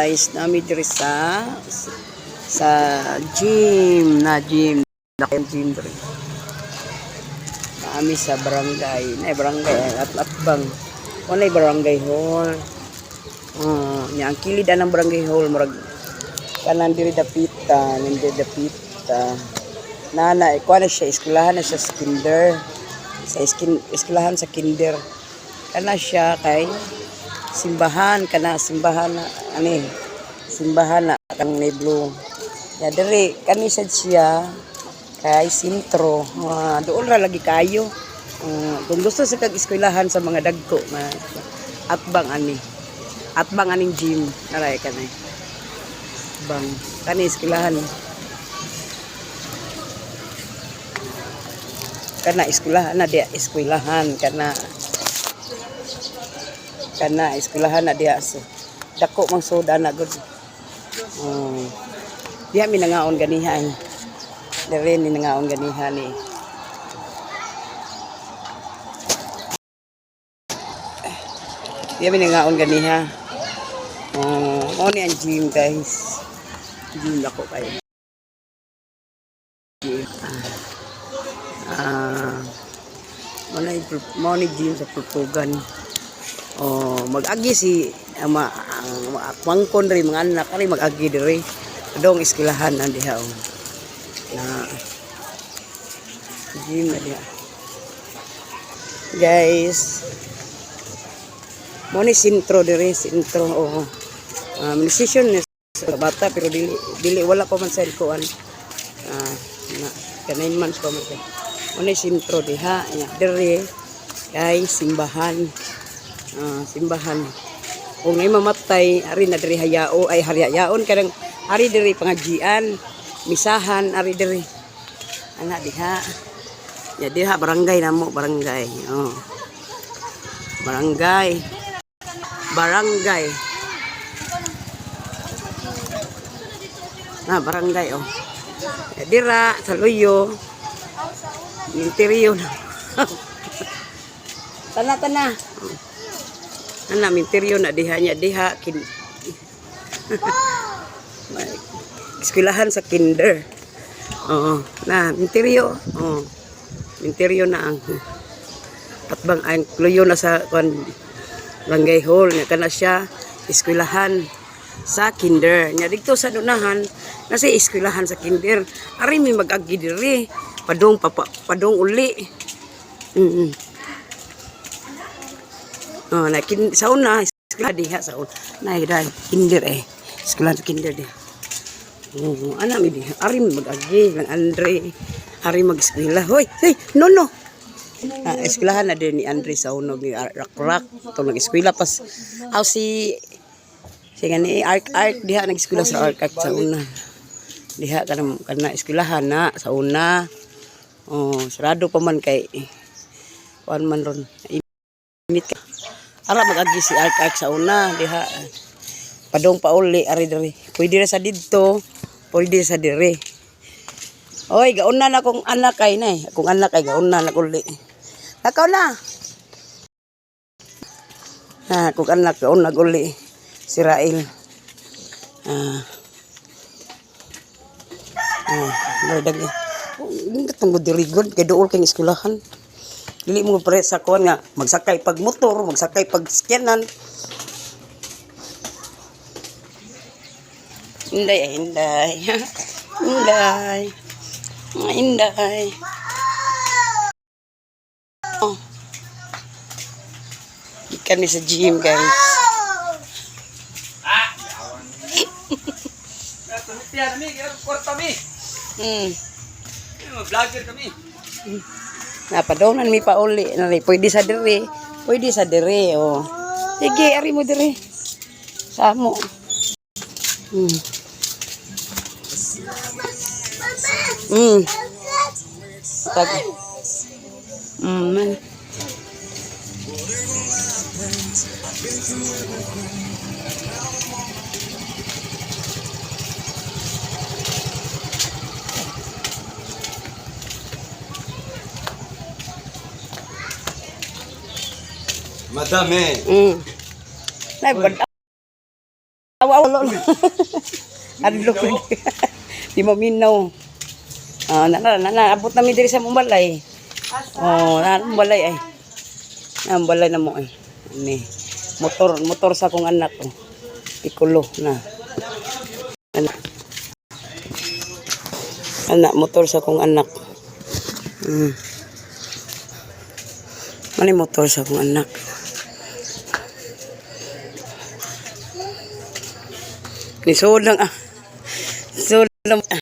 Guys, nami diri sa gym na gym. Dako gym diri. Nami sa barangay, na barangay at atbang. Walay barangay hall. Oh, nya ang kilid anang barangay hall, murag kanang diri dapita, nang dapita. Nana, kuha na siya, eskwelahan na siya sa kinder. Sa eskwelahan sa kinder. Kana siya kay simbahan, kana simbahan na ani simbahan na kang ni blue ya diri kani sad siya kay sentro. Ah, doon ra lagi kayo. Ah, kung gusto sa kag eskwelahan sa mga dagko nga atbang ani, atbang aning gym naray kanay bang kani eskwelahan, kana eskwelahan na diya, eskwelahan kana, kana eskwelahan na diha. So dako mang soda na gud. Oh, diha mi nangaon ganiha eh. Dire ni nangaon ganiha ni. Diha mi nangaon ganiha. Oh, mao ni ang gym, guys. Gym dako kayo. Gym. Ah, mao ni gym sa Pulpugan. Oh, mag-agi si ama ang mangkon ri mga anak ari mag-agi diri. Dong eskwelahan na diha oh. Na gym na diha. Guys, mo ni sentro diri, sentro, oh. Session ni sa bata pero dili dili wala pa man sa kuan. Ah, na ka 9 months pa man siya. Mo ni sentro diha, nya diri kay simbahan. Ah, simbahan. Kung ay mamatay, ari na diri hayao ay hariyaon kanang ari diri pangajian, misahan ari diri. Ana diha. Ya diha barangay namo, barangay. Oh. Barangay. Barangay. Na barangay oh. Ya, dira sa Luyo. Minteryo na. Tana tana. Ana minteryo na diha niya diha kin. Eskwelahan sa kinder. Oo, na minteryo. Oo. Minteryo na ang atbang ang luyo na sa kuan barangay hall nga kana siya eskwelahan sa kinder. Nya didto sa dunahan nasa eskwelahan sa kinder. Ari mi mag-agi diri padong papa, padong uli. Oh, na kin sa una eskwela diha sa una. Na dai kinder eh. Eskwelahan sa kinder diha. Oo, ana mi diha. Ari mi mag-agi lang Andre. Ari mag-eskwela. Hoy, hey, no no. Ah, eskwelahan na din ni Andre sa unog ni Rak Rak. Ito nag-eskwela pas. Aw si si nga ni Ark Ark diha nag-eskwela sa Ark Ark sa una. Diha kana kana eskwelahan na sa una. Oh, sarado pa man kay kuan man ron. Init ka. Ara mag-agi si Ark Ark sa una diha. Padong pauli ari diri. Pwede ra sa didto, pwede sa diri. Oy, gauna na akong anak ay na eh. Akong anak ay gauna na uli. Lakaw na. Ha, akong anak gauna uli. Si Rael. Ah. Ah, dag. Hindi tungod diri gud kay duol kay eskwelahan. Dili mo pre sa kuan nga magsakay pag motor, magsakay pag sakyanan. Inday, ay, inday. Inday. Mga inday. Oh. Kami sa gym, guys. Tumitiyan kami, kwarta mi. Vlogger kami. Napadawnan mi pa uli. Nari, pwede sa dire. Pwede sa dire, oh. Sige, ari mo dire. Samo. Pag. Man. Madam eh. Nay, Awa, awa. Adlok. Di mo minaw. Ah, na na na, na abot na mi diri sa mong balay. Oh, na mong balay ay. Na ang balay na mo ay. Ani. Motor, motor sa akong anak oh. Pikulo na. Anak. Anak, motor sa akong anak. Ano yung motor sa akong anak? Nisod lang ah. Nisod lang ah.